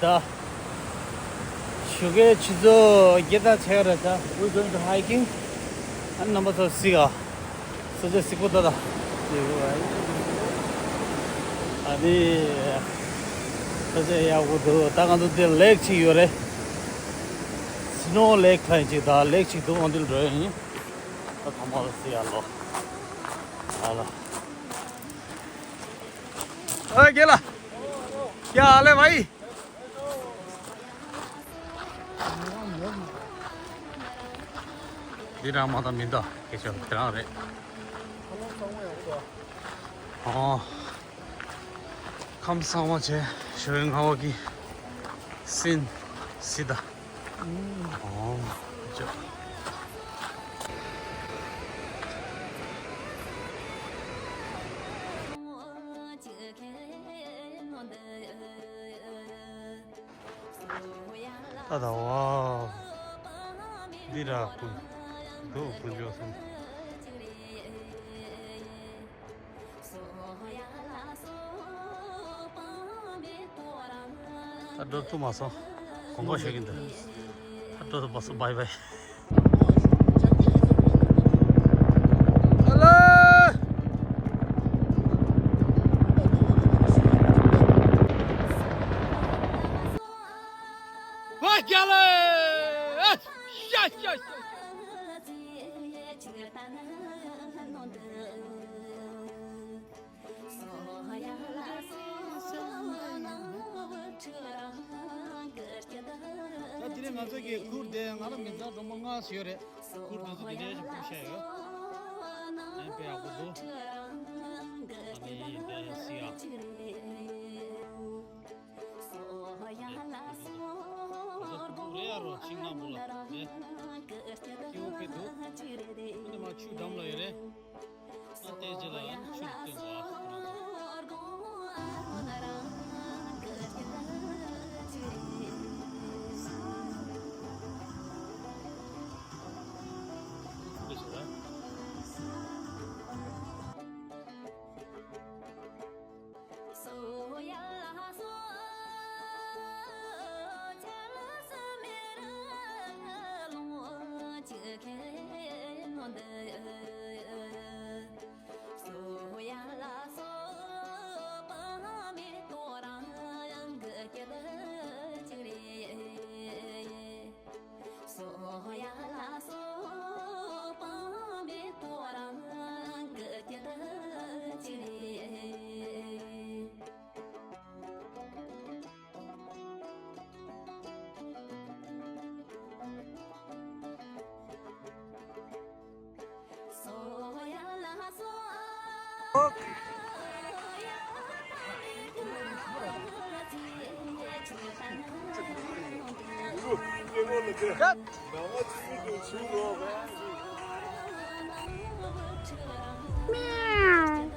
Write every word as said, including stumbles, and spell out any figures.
ད། ཞོགས་ཀའི་ཆུ་ཚོད་བརྒྱད་དང་ཕྱེད་ཀ་རེད་ད། We going to hiking. ཨ་ནི་རྣམ་པ་ཚོ་གཟིགས་ཨ། ས་ཆ་གཟིགས་པོ་ད་ད། ཨ་ནི། ས་ཆ་ཡག་པོ་འདུག་ད་ང་ཚོ་འདིར་ལེག་ཅིག་ཡོད་རེད། Snow Lake ལབ་ཅིག་ད་ལེག་ཅིག་འདུག་འོ་འདིར་འགྲོ་ཡ་ཡིན། ད་ཐོག་མར་གཟིགས་ཨ་ལོ། ཨ་ལ། ཨ་རྒན་ལགས། ཡ་ཨ་ལེ་བའི། འདི་རང་མ་དང་མི་འདུག་སྐད་ཆ་དེ་རང་རེད། ཨོ། ཁམས་བཟང་བ་བྱས་ཞོགས་ཀའི་སྔ་བ་གི་སིན་སི་ད། ཨོ། ཅོ། ད་ད་བ། འདི་ར་ཀུན། འདུག་ཀུན་ཅོ་སོང་། ད་འགྲོ་ཐུབ་མ་སོང་། དགོངས་པ་བཞེས་ཀྱི་འདུག་ད་འགྲོ་ཐུབ་མ་སོང་། བའི་བའི། ཨ་ལ། བ་རྒྱ་ལ། ཤ་ཤ་ཤ། ད་དེ་རིང་ང་ཚོ་གི་ཁུར་དེ་ང་ལ་མི་ཚང་གྲོང་པ་ལྔ་ཞིག་ཡོད་རེད། ཁུར་དེ་ཚོ་དེ་འདྲའི་ཞིག་ཕུལ་བཞག་ཡོད། ཨེ་དཔེ་ཡག་པོ་འདུག་ཨ་ནི་ད་སི་ཡ། རེད་ཡ་རོ་ཤིང་ནག་པོ་ལ་རེད། སྐྱིད་པོ་དཔེ་འདུག་ཨ་ནི་མ་ཆུ་འགྲམ་ལ་ཡོད་རེད། ཨ་ཏེ་ཇི་ལ་ཆུ་སྟོན་པ། Meow.